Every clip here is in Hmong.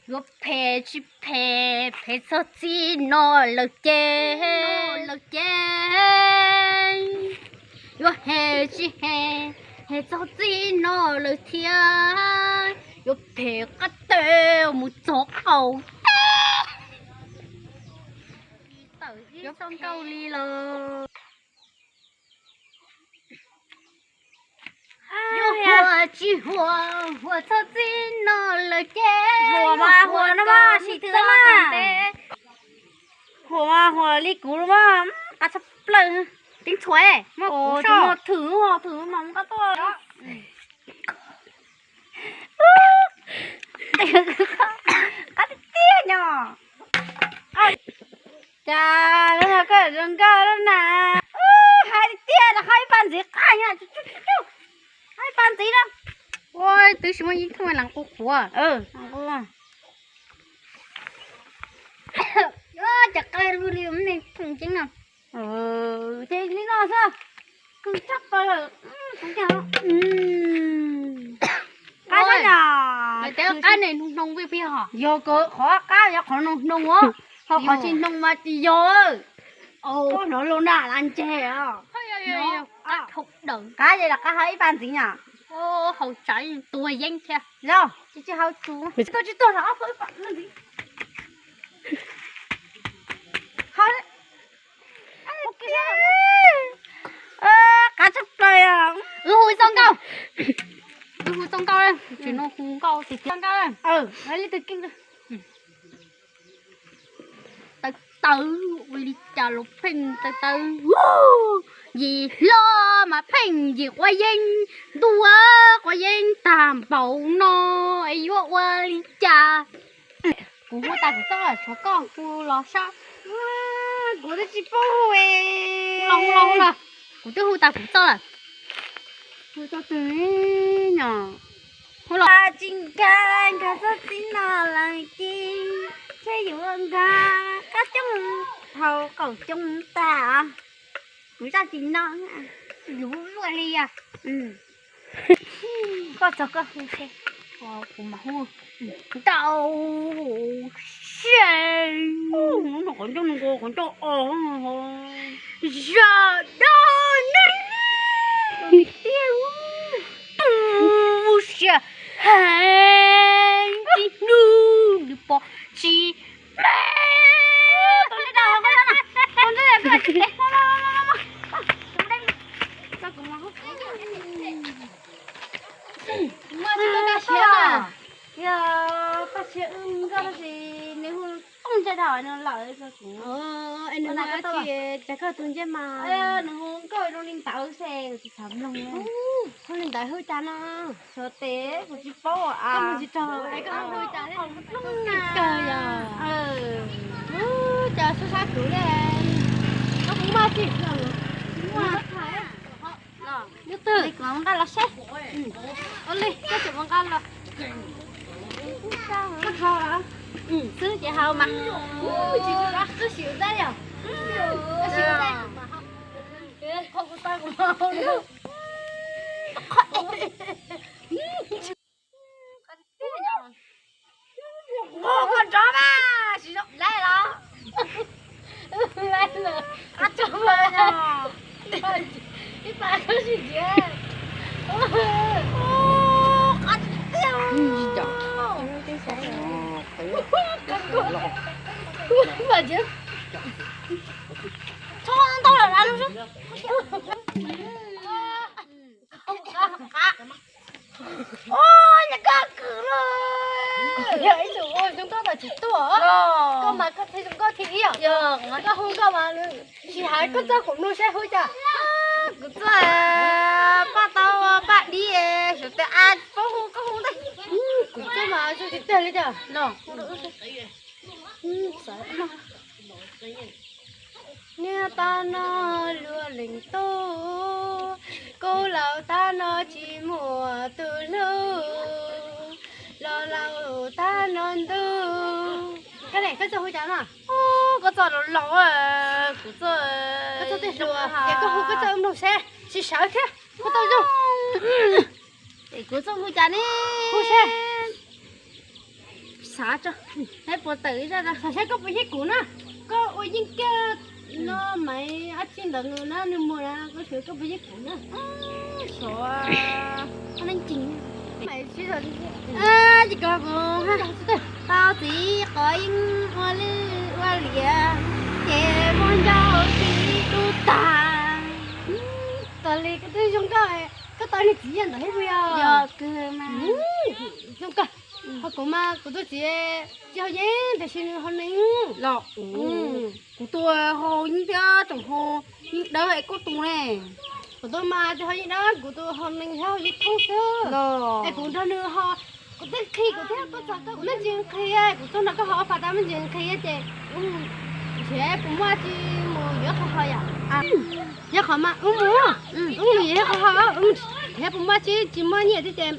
Yuav phem tsis phem, phem txog txij no lawm ces, lawm ces yuav hem tsis hem, hem txog txij no lawm thiab. Yuav phem qab teg mus txog qaum teb. Yuav phem li los. Yuav huas tsis huas, huas txog txij no lawm ces. Huas mas huas no mas sim twb mas. Huas mas huas li kuv los mas qab tshaj plaws. Teeb txhua muaj kuv soj thwm, thwm mas qab tuaj. Qab tiag tiag no. Cas lub no koj zoo nkauj lub na. Hais tiag tiag los qhov ib pas ntxiv qab no. Qhov ib pas ntxiv no. Ua twb tsis muaj ib thooj lees qus qhuav. Cov qab lug li me thooj ceeb no. Ces li no xwb. Kws tshaj plaws lawm. Qab, qab ne hnoos hnoos vij pig hos. Yog qhov qab yog qhov hnoos hnoos os, ho qhov tsis hnoos mas tsis yog. Hnov lus na la ntseg os. Qab ces los qab hau ib pas ntxiv na. Hau tsav tuag yeeb thiab. Los tsis hau tsuv. Tuaj tsis tuaj los ob peb pas ntxiv. Qab tshaj plaws. Wb hu txoj nkauj. Wb hu txoj nkauj, tsis no hu nkauj tiag tiag nkauj. Li twg keej. Tawv tawv ua li cas los pheej tawv tawv. Yim hlob mas pheej yim quav yeeb, ntuj quav yeeb tag npaum no es yuav ua li cas. Kuv hu tas kuv txoj lawm, tshuav koj hu los saib. Kuv twb tsis paub hu. Hu los hu los hu los. Kuv twb hu tas kuv txoj lawm. Hu txoj twg no? Hu los. Tsis nkag, nkag txoj txiv no lawm ces, ces yuav nkag qab coob, hau qaum coob tag. Kuv zaj tsis no, luv luaj li os. Koj txog koj hu seb. Kuv mam hu. Ntau se, qhov ncauj nqua qhov ncauj o, zam dab neeg tiag. Tu siab heev, tib hnub nws pom tsis me. Yog paj siab wb nkauj tab sis nws hu tooj ntsej dhau no lawm txog kuv. Es nws hu, cas koj tus ntsej mas nws hu nkauj zoo li ntawd xwb tsis xav mloog. Hu li ntawd hu cas no? Xyov tes kuv tsis paub. Koj mus tsis txog es koj hu cas li? Kawg yog. Cas sab sab kuv li. Koj puas muaj tsis? Muaj. Nyob twg? Kuv nqa los seb. Ua li koj tseem mus nqa los. Koj hau xwb ces hau mas. Tsis tau koj siv tab yog. Koj siv tab. Koj kuv tau kuv hau. Nqos koj nrov mas tsis zoo laib los. Laib lawm. Qab tshaj plaws no. Ib pas koj sim jiav. Qab tiag. Ib pas jiav. Txhob ntau lawm na lub. Ua nyuam koj kwv lawm. Yog ib tug ua zoo nkauj tau tsis tuaj. Koj mas koj thiaj zoo nkauj thiab ib yam. Koj hu nkauj mas tsis hais koj txoj kuv mloog saib hu cas. Kuv txoj paj tau paj dib, sawv daws a paub hu koj hu ntej. Kuv txoj mas zoo tsis tag li cas no. Niag tag no luag leej tub, kuv laus tag no tsis muaj tus hlub, los laus tag no ntuj. Koj txoj hu cas no? Koj txoj laus laus, kuv txoj, koj txoj tej hluas, es koj hu koj txoj mloog seb tsis sawv thiab koj tau zoo. Es kuv txoj hu cas ne? Hu seb. Xav tso, saib puas tawm zaj no, saib koj puas yig kuv na. Koj ua yeej kiag no, Maiv Ab Txij ntawd na, nws muag na, koj saib koj puas yig kuv na. Sov, koj neej cig. Ces koj kuv tau txiv qhov yeej ua lwj ua liam, ces muaj ncauj tib tub tag. Tas li koj twb zoo nkauj, koj tau niag txiv yam ntawd thiab puas yog? Yog kawg mas. Zoo kawg. Ho kuv mas kuv tus txiv tsis haus yeeb tiam sis nws haus nees los. Kuv tus haus yeeb thiab tseem haus yeeb dawb es koj tus ne. Kuv tus mas tsis haus yeeb dawb, kuv tus haus nees thiab haus yeeb thoob xwb. Es kuv nrog nws ho, kuv twb qhia kuv thiab, koj txog koj me ntsis qhia, kuv tuaj nrog koj ho ob phav tau me ntsis qhia ces nrhiav puas muaj tsis mus yuav qhov ho yom. Yog qhov mas wb mus, wb mus yuav qhov ho, thiab puas muaj tsis tsis muaj nyiaj thiab ces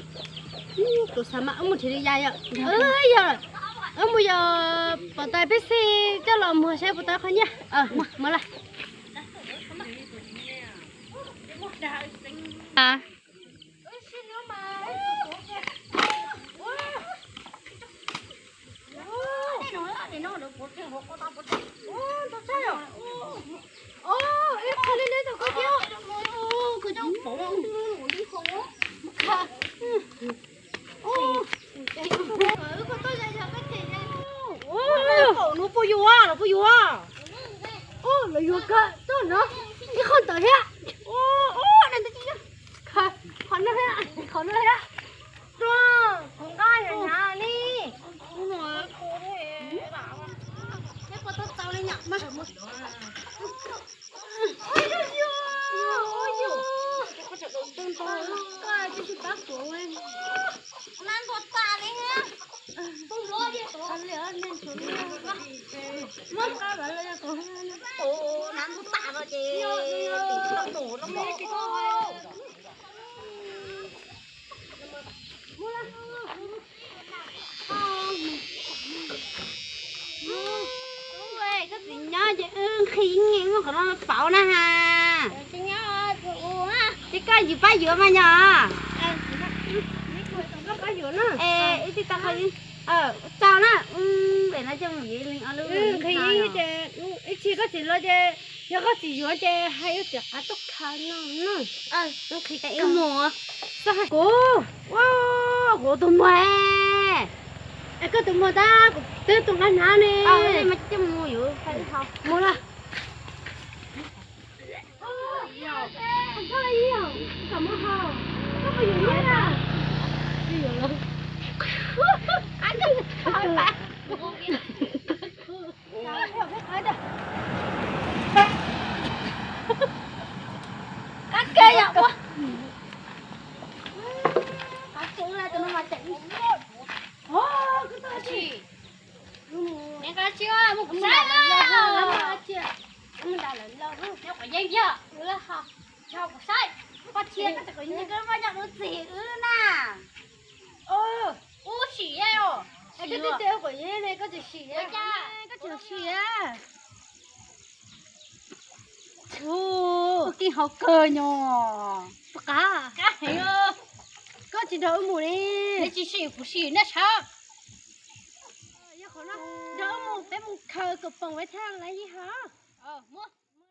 kuv xav mas wb mus nrhiav li yam yom. Yog wb mus yog pom tais peb xij coj los muag saib puas tau qhov nyiaj. Mus lawm. Ub, lawv puas yuav, lawv puas yuav? Ub, lawv yuav kawg tuaj no. Ib qho ntawd thiab. Ub, ub, qhov no thiab, qhov no thiab. Tuaj, kuv nqa yam nyav li. Ub, no, kuv thiab. Thiab puas tau tau li nyom. Nab ntuag tas li thiab. Muab nqa los, nab ntuag tas los ces tim toj mus no. Koj txiv nyob ces wb nqhis nqhis muab qhov no pauv na ha. Ces koj yus pab yuav mas yog. Es ib txij tau qhov, tau na, pem no coj mus yuav ib leeg ob lub. Nqhis ces ib txhia koj txiv los ces yog koj txiv yuav ces hais wb tias qab tuaj khaws no na. Nqhis ces wb mus. Kuv, kuv tus muag. Es koj tus muag tab kuv twb tus nqa hnav ne. Mas coj mus yuav mus na. Qab ke yom ua. Qab ke tus no mas tseem, nqa tsis mus kuv saib. Nyob qhov yeeb yog, nyob kuv saib, koj txia koj tseem kom nyiag koj vaj nyob lub txim wb na. Ub, sim os. Koj twb tias kom yeeb ne koj tseem sim, koj tseem sim. Ub, koj keej hauv kawg nyo. Puas qab? Qab heev. Koj tsis nrog wb mus li. Neb tsis sim kuv sim nej saib. Yog qhov no nrog wb mus peb mus khaws kom poom peb thaj lawv yig hab.